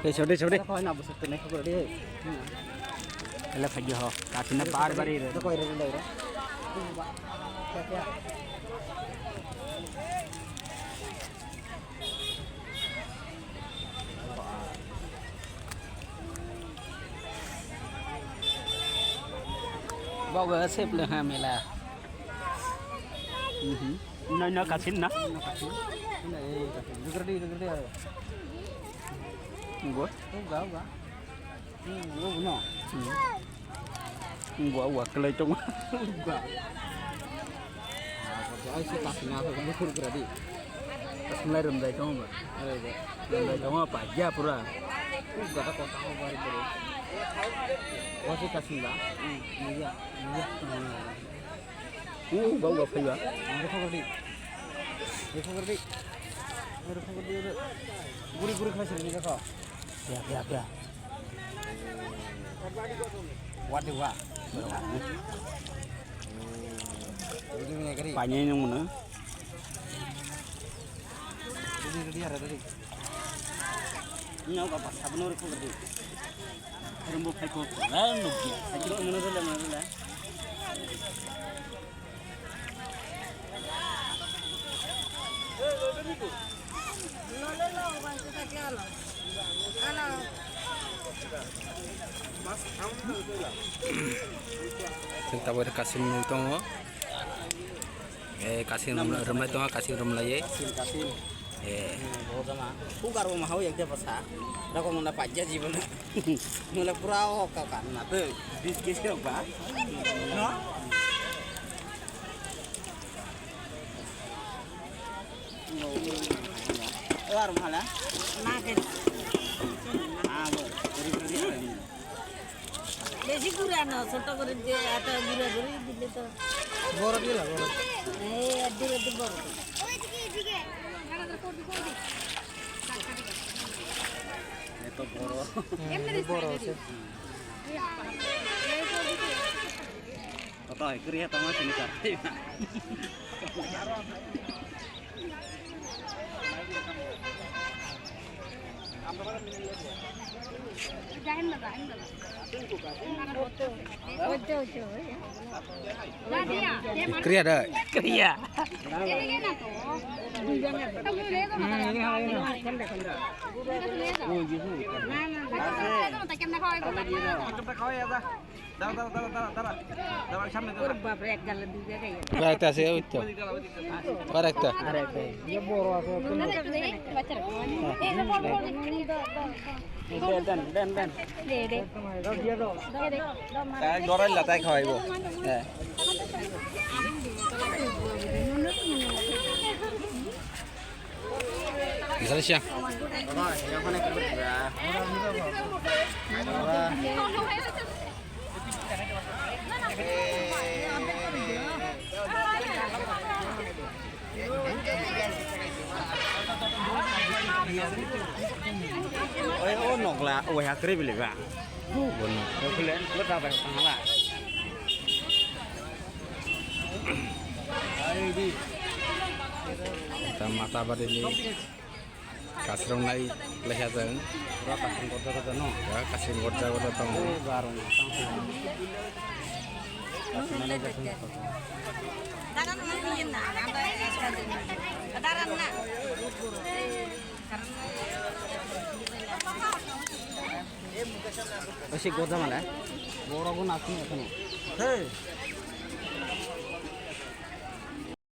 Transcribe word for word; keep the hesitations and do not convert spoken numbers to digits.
Dei, sodi, sodi. Ele phai ho, kasina bar bar ire. Bawa sep le ha mela. Mhm. Na, na, kasin na. Na, kasin. Na, eh, kasin. Dugar di, dugar di, ayo. Gua. Uga, uga. Hmm, uga, no. Hmm. Gua, gua, kelai tong. Uga. Ah, kau si kasin na, aku bukur berarti. Kasin lai rendai tong, ba. Ayo, ba. Rendai tong, apa aja pura. Uga, kau tahu baru baru. Kau si kasin ba. Hmm, iya, iya. Hmm. Uh, bau bau phaiba. Rukho gadi. Rukho gadi. Rukho gadi. Guri guri khna sini kho. Ya ya ya. Wadi wa. Guri guri gari. Panya ini mana? Guri guri ada tadi. Ini apa pas sabun rukho gadi. Rumbo phai ko, ah, nukya. Sakiro mono rela, mono rela. Chwng tabuk kasin nung tongo. Eh, kasin rum-, rumlai tongo, kasin rumlai. Kasin, kasin. Eh. Hmm, bo jama. Ku karo ma hau yak de basa. Rako mona pajja jibon. Mona pura o ka ka na te. Bis ke se ba. No? O ar mala. Na ke. Ah, bo. Besi gura no, soto guri je, ata gura guri dile to. Boro dila, boro. Eh, addi addi boro. Eto boro. Hmm, boro se. Koto hai kriya tama sini karti. Kriya da. Kriya. Dara, dara, dara, dara, dara. Dara, dara, dara, dara. Dara, oy samne dara. Bapre, ek gala dui jaga ya. Barakta ase, oi to. Barakta. Are, ye boro ase. Den, den, den, den. De, de. Tai gorai la, tai khawaibo. Eh. Bisa siya. Oi, o nokla, o hakre bile ba. Bono. Nokle, lo ta ba tangala. Ta mata ba de ni. Kasrong nai leha jang. Pura kasrong gorja gorja no. Ya, kasrong gorja gorja tong. Oi, barong tang. Oi, si gorja male. Borok bo nasing ekhono. Hey.